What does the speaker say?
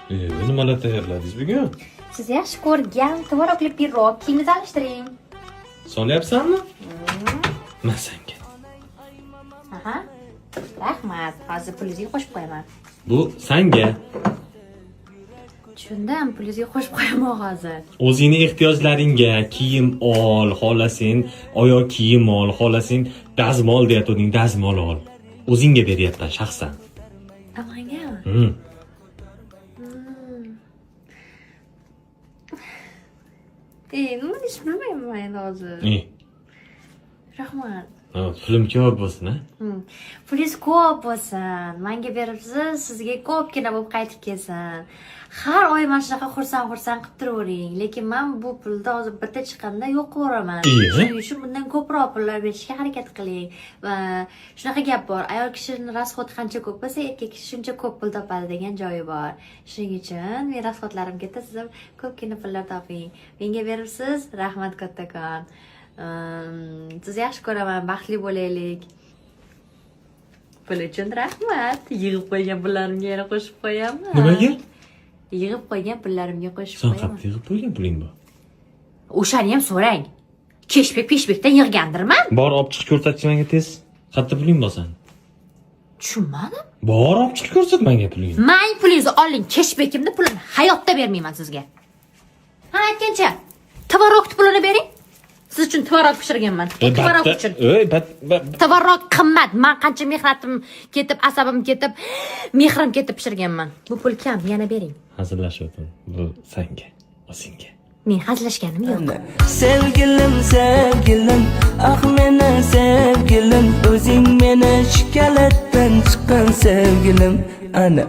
Nimalar tayyorladingiz bugun? Siz yaxshi ko'rgan tvorogli pirog, kiyimingizni alishtiring. Solyapsanmi? Ma sanga. Aha. Rahmat. Hozir pulingizga qo'shib qo'yaman. Bu sanga. Tushundim, pulingizga qo'shib qo'yaman hozir. O'zingni ehtiyojlaringga kiyim ol, xohlasang oyoq kiyim ol, xohlasang dazmol deyatganding, dazmol ol. O'zingga beryapman shaxsan. A, mangami? Hmm. Nima deyishni bilmayman endi hozir. Rahmat. Ha, pulim ko'p bo'lsin, a? Pulingiz ko'p bo'lsin. Menga beribsiz, sizga ko'pgina bo'lib qaytib kelsin. Har oy mana shunaqa xursand-xursand qilib turavering. Lekin men bu pulni hozir bitta chiqqanda yo'q qilib yuboraman. Shuning uchun bundan ko'proq pullar berishga harakat qiling. Va shunaqa gap bor. Ayol kishining расход qancha ko'p bo'lsa, erkak kishi shuncha ko'p pul topadi degan joyi bor. Shuning uchun men расход larim katta, siz ham ko'pgina pullar toping. Menga beribsiz, rahmat kattakon. Sizni yaxshi ko'raman, baxtli bo'laylik. Pul uchun rahmat. Yig'ib qo'ygan pullarimga yana qo'shib qo'yaman. Nimaga? Yig'ib qo'ygan pullarimga qo'shib Sen qo'yaman. qayerda yig'ib qo'ygan puling bor? O'shani ham so'rang. Keshbek peshbekdan yig'gandirman. Bor, olib chiqib ko'rsatchi menga tez. Qayerda puling bor san? Tushunmadim. Bor, olib chiqib ko'rsat menga pulingni. Mang pulingizni oling, keshbekimni pulini hayotda bermayman sizga. Ha, aytgancha, tvorog pulini bering. Siz uchun tvorog pishirganman. Tvorog uchun. Ey, bat, bat, Tvorog qimmat. Man qancha mehnatim ketib, asabim ketib, mehrim ketib pishirganman. Bu pul kam, yana bering. Hazillashyapman. Bu sanga, o'zingga. Men hazillashganim yo'q. Sevgilim, sevgilim, ah meni sevgilim, o'zing meni shokoladdan chiqqan sevgilim, ana.